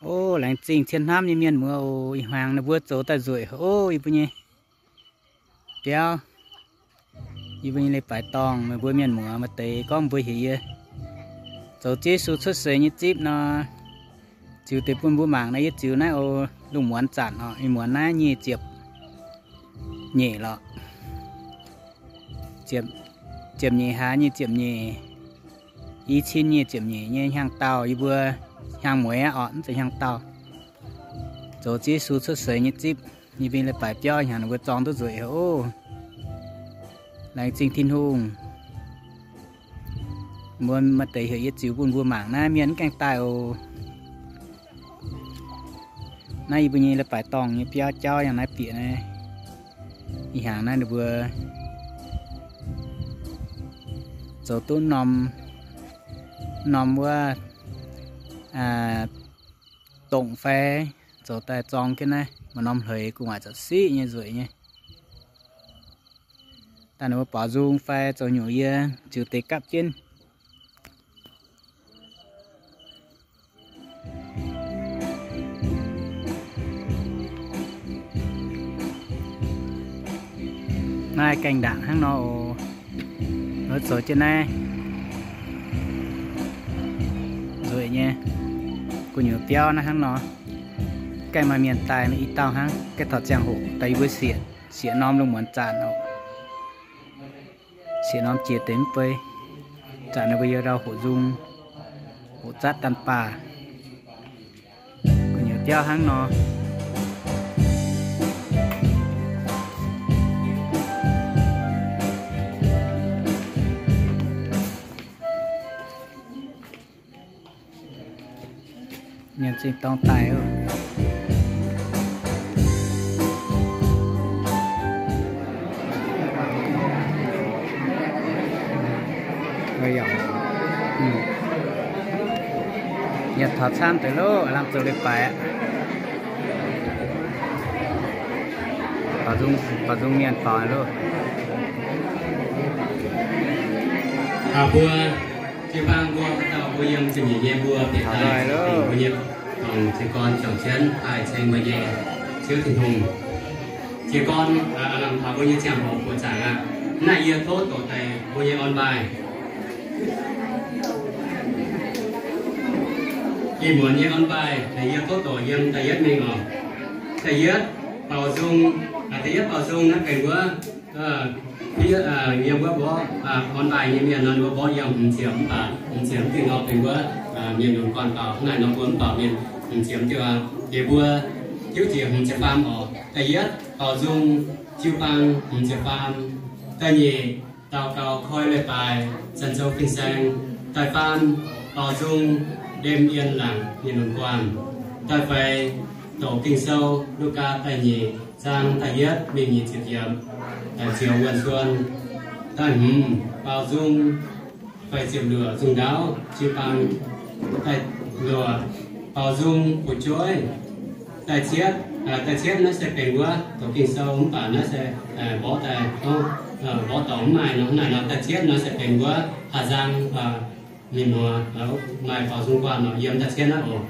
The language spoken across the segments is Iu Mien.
O, laengz zingh cien hnamv nyei mienh muoz oc. Ih hmuangx ninh mbuo zoux daaih nzueic oc, yie mbuo nyei biauv, yie mbuo nyei leiz-baaix dorngh, meih mbuo mienh muoz maaih deix gorngv mbuo heuc yie zoux Yesu cuotv seix nyei zipv nor, ziux deix bun mbuo mangc nor. Yie ziux naaiv oc, lungh muonz zanc oc, ih muonz naaiv nyic ziepc nyeic lorqc. Ziepc nyeic hlaax nyic ziepc nyeic, i cin nyic ziepc nyeic nyei hnyangx-daauh, yie mbuo hnyangx-mueiz aqv oc, mv zeiz hnyangx-daauh. Zoux Yesu cuotv seix nyei zipv, yie mbuo leiz-baaix biauv hnyangx ninh mbuo zorng duqv nzueic oc. Laengz zingh Tin-Hungh. Mbuo maaih deix heuc yie ziux bun mbuo mangc naaiv, mienh mv gaengh daaih oc. Naaiv yie mbuo nyei leiz-baaix dorngh nyei biauv jauv yangh naaiv bieqc naaiv. Ih hnyangx naaiv ninh mbuo zoux duqv norm, norm wuov dongh fai zoux daaih zorng jienv naaiv, maaih norm hleix gu'nguaaic zaqc siqv nyei nzueic nyei. Daaih ninh mbuo baaux nzung fai zoux nyungc yie ziux deix gapv jienv. Naaiv gaengh ndaangc hnangv nor oc. Zoux jienv naaiv nzueic nyei gu'nyuoz biauv naaiv hnangv nor. Gaengh maaih mienh daaih i dauh hnangv, gaengh taux ziangh hoc daaih yie mbuo sieqv, sieqv norm lungh muonz zanc oc. Sieqv norm jiex deix mv bei, zanc ninh mbuo yie ndau hoqc nzung, hoqc zatv daan baah, gu'nyuoz biauv hnangv nor. Mienh zingh dorng daic oc. Yietc taux camv deix loh, lamh zoux leiz-baaix aqv. Baaux nzung mienh faaux loh. Mbuo jiu-baang mbuo dauh mbuo yiem ziepc nyeic nyei mbuo bieqc daaih, mbuo nyei dorngx jiez gorn juangc jienv haih ceng mbuo nyei Ziouv Tin-Hungh. Jiez gorn lamh taux mbuo nyei ziangh hoc buoqc zaangc aqv. Naaiv yie tov doqc daaih mbuo nyei on-line. Ih muonz nyei on-line naaiv yie tov doqc yiem da'yietv mingh oc. Da'yietv baaux nzung, da'yietv baaux nzung naaiv benx wuov, yiem wuov mborqv on-line nyei mienh nor, ninh mbuo mborqv yiem hmz ziepc mv baac hmz ziepc mv dingh nor benx wuov mienh lunx guanh baaux. Hnangv naaic nor mbuo mv baaux mienh hmz ziepc mv diuh aqv. Liuz mbuo hiuv jiex hmz ziepc faam oc. Da'yietv baaux nzung jiu-baang hmz ziepc faam. Da'nyeic daux gaux koi leiz-baaix Zanc Sou fin-saeng. Da'faam baaux nzung ndem yien laangc mienh lunx guanh. Da'feix doqc Ging-Sou Lugaa da'nyeic zaang da'yietv mingh nyic ziepc yiemc, zioux wuonh suon. Da'hmz baaux nzung feix ziepc luoqc nzung ndaauv jiu-baang. Da'luoqc baaux nzung fu'jueiv. Da'cietv, da'cietv naaiv se benx wuov doqc Ging-Sou mv baac naaiv se mborqv daaih, mborqv dorngx mv maaih nor. Hnangv naaic nor da'cietv nor se benx wuov haaix nzang mienh muoz maaih baaux nzung guanh nor yiem da'cietv naaiv oc.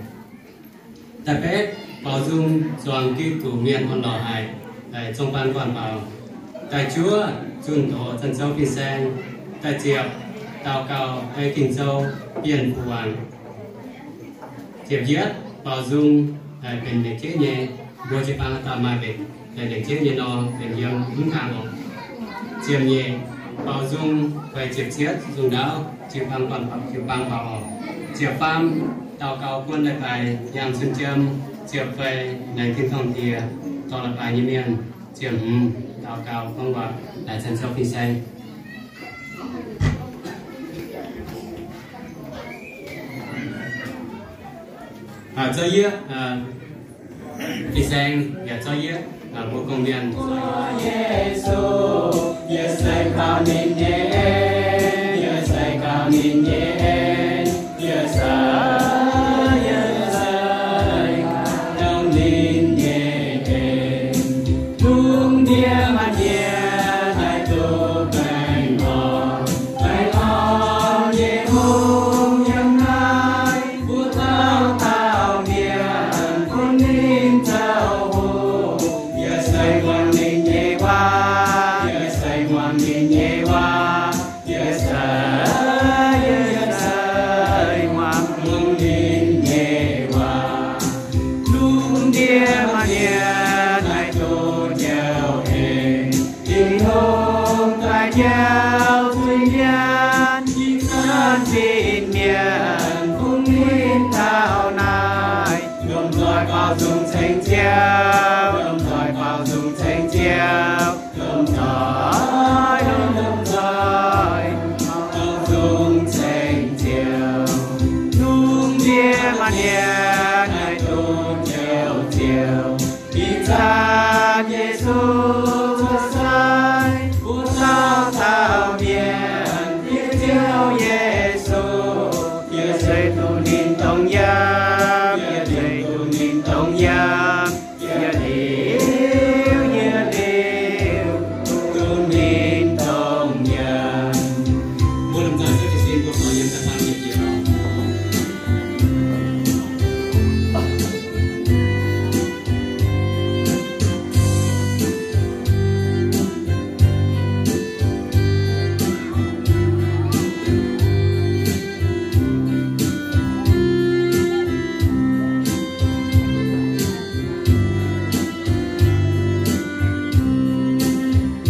Da'betv baaux nzung zuangx Giduc mienh orn-lorqc haic, zong baan guanh baaux. Da'juov zunh doqc Zanc Sou fin-saeng. Da'ziepc daux gaux ei Ging-Sou bienh fuqv waanc. Ziepc yietv baaux nzung benx lengc jeiv nyei, mbuo jiu-baang dauh maaih lengc jeiv nyei nor, benx yiem mv kang oc. Ziepc nyeic baaux nzung feix ziepc cietv nzung ndaauv jiu-baang guanh, jiu-baang baaux oc. Ziepc faam daux gaux guon leiz-baaix yangh cun jiem. Ziepc feix laengz tin-dorngh diex dorh leiz-baaix nyei mienh. Ziepc hmz daux gaux gorngv waac, laengz Zanc Sou fin-saeng. Zorqv yie fin-saeng yaac zorqv yie mbuo gong-mienh. Yesu, yie se kaux ninh nyei en, yie se kaux ninh nyei en, yie se, yie se kaux ninh nyei en. Lungh ndiev maaih jiex daaih duqv baengh orn, baengh orn nyei hungh yiem naaiv mbuo dauh dauh mienh. Mienh haih duqv njoux Ziouv, ih zanc Yesu cuotv seix, bun dauh dauh mienh hiuv Ziouv Yesu, yaac zeiz duqv ninh dongh yiem, yaac zeiz duqv ninh dongh yiem, yaac liuz, yaac liuz, duqv ninh dongh yiem.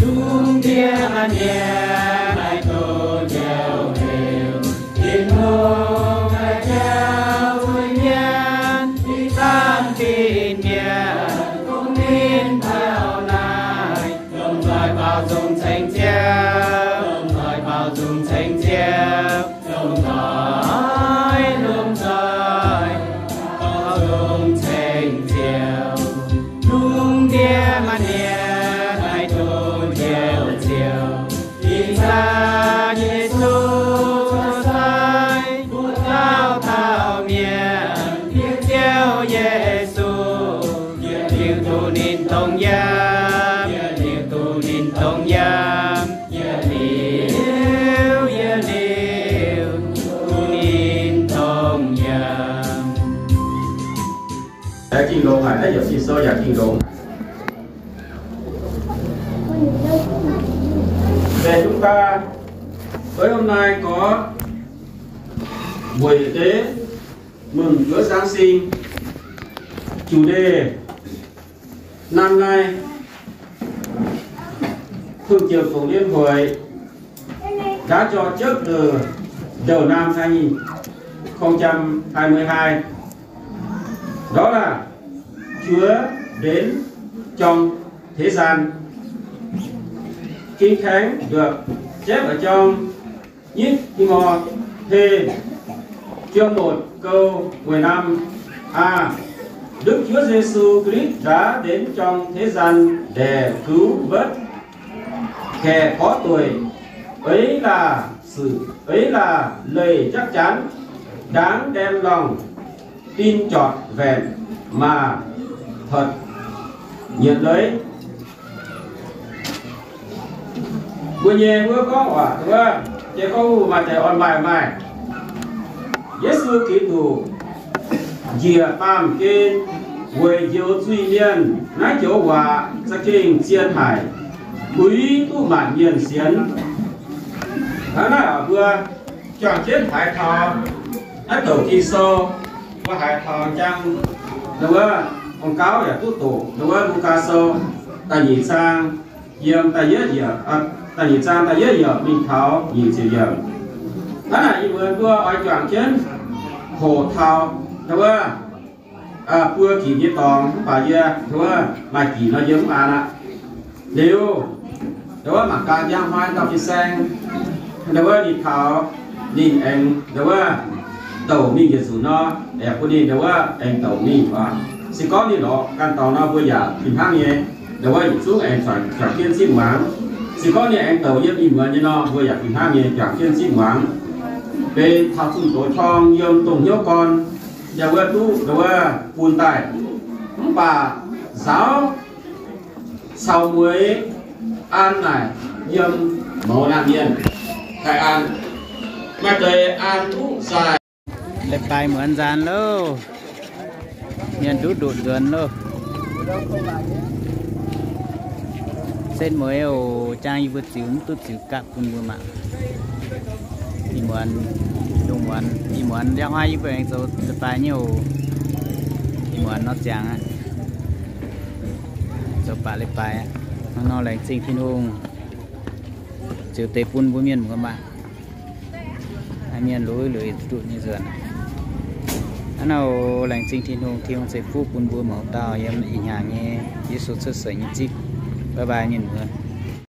Lungh ndiev maaih mienh haih duqv njoux Heyv, Tin-Hungh haih jauv zuiz-mienh, ih zanc fin-mienh kungx ninh taux naaiv, lomh nzoih baaux nzung ceng Ziouv, lomh nzoih baaux nzung ceng Ziouv. Lomh nzoih, lomh nzoih, baaux nzung ceng Ziouv. Lungh ndiev maaih mienh haih duqv njoux Ziouv, ih zanc Yesu cuotv seix, bun dauh dauh mienh hiuv Ziouv Yesu, yaac liuz duqv ninh dongh yiem, yaac liuz duqv ninh dongh yiem. Yaac liuz, yaac liuz, duqv ninh dongh yiem. Yaac Ging-Sou haic, naaiv yaac Ging-Sou yaac Ging-Sou. Để chúng ta, tối hôm nay có buổi lễ mừng Chúa Giáng sinh, chủ đề năm nay Thượng trưởng Tổ Liên Hội đã cho trước từ đầu năm hai nghìn không trăm hai mươi hai, đó là Chúa đến trong thế gian. Kinh Thánh được chép ở trong Nhất Timôthê chương một câu mười lăm a, Đức Chúa Giêsu Christ đã đến trong thế gian để cứu vớt kẻ có tội. Ấy là sự, ấy là lời chắc chắn đáng đem lòng tin trọn vẹn mà thật nhận lấy. Mbuo nyei wuov gorngv waac wuov, jiex gorngv wuov maaih deix online maaih. Yesu Giduc njiec baamh gen weic njoux zuiz-mienh, naaiv joux waac za'gengh zien haic, uix duqv maanc mienh sienx. Hnangv naaiv mbuo juangc jienv haiz taux naaiv douc Ging-Sou, mbuo haiz taux jang, wuov, ong gauv yaac duqv doqc, wuov, Lugaa Sou da'nyeic zaang, yiem da'yietv yiemc, da'nyeic zaang da'yietv yiemc mingh taux nyic ziepc yiemc. Hnangv naaic ih muonz mbuo oix juangc jienv hoqc taux, wuov, buo ginc nyei dorngx, mv baac yie, wuov, maaih ginc nor yie mv aan aqv. Liuz, wuov, mangc gaax njang hnoi dauh fin-saeng, wuov, ninh taux, ninh aengx, wuov, douc mingh yietc nzunc nor, aengx bun ninh, wuov, aengx douc mingh oc. Se gorngv ninh lorz ganh dorngx nor mbuo yaac fih hnangv nyei, wuov, yietc zungv aengx juangc jienv zipv muangx. Se gorngv ninh aengx douc yiem ih muonz nyei nor mbuo yaac fih hnangv nyei juangc jienv zipv muangx. Benx taux zunh doz torng yiem dongh hnyouv gorn, yaac wuov duqv, wuov, bun daaih. Mv baac nzaaux caux mueix an naaic yiem mouz laanh mienh haih an. Maaih deix an duqv zaaic. Leiz-baaix muonz nzaanx loh. Mienh duqv ndoqc nzuonx loh. Setv mueiz oc, jang yie mbuo ziux mv duqv ziux gapv bun mbuo mangc. Ih muonz, lungh muonz, ih muonz njang hnoi yie mbuo aengx zoux leiz-baaix nyei oc. Ih muonz nor ziangx aqv. Zoux baac leiz-baaix aqv. Hnangv nor laengz zingh Tin-Hungh ziux deix bun mbuo mienh muoz mangc. Haiz mienh luiz luiz duqv nyei nzuonx. Hnangv nor laengz zingh Tin-Hungh, Tin-Hungh ceix fuqv bun mbuo mouz dauh yiem ih hnyangx nyei Yesu cuotv seix nyei zipv. Bye bye mienh muoz.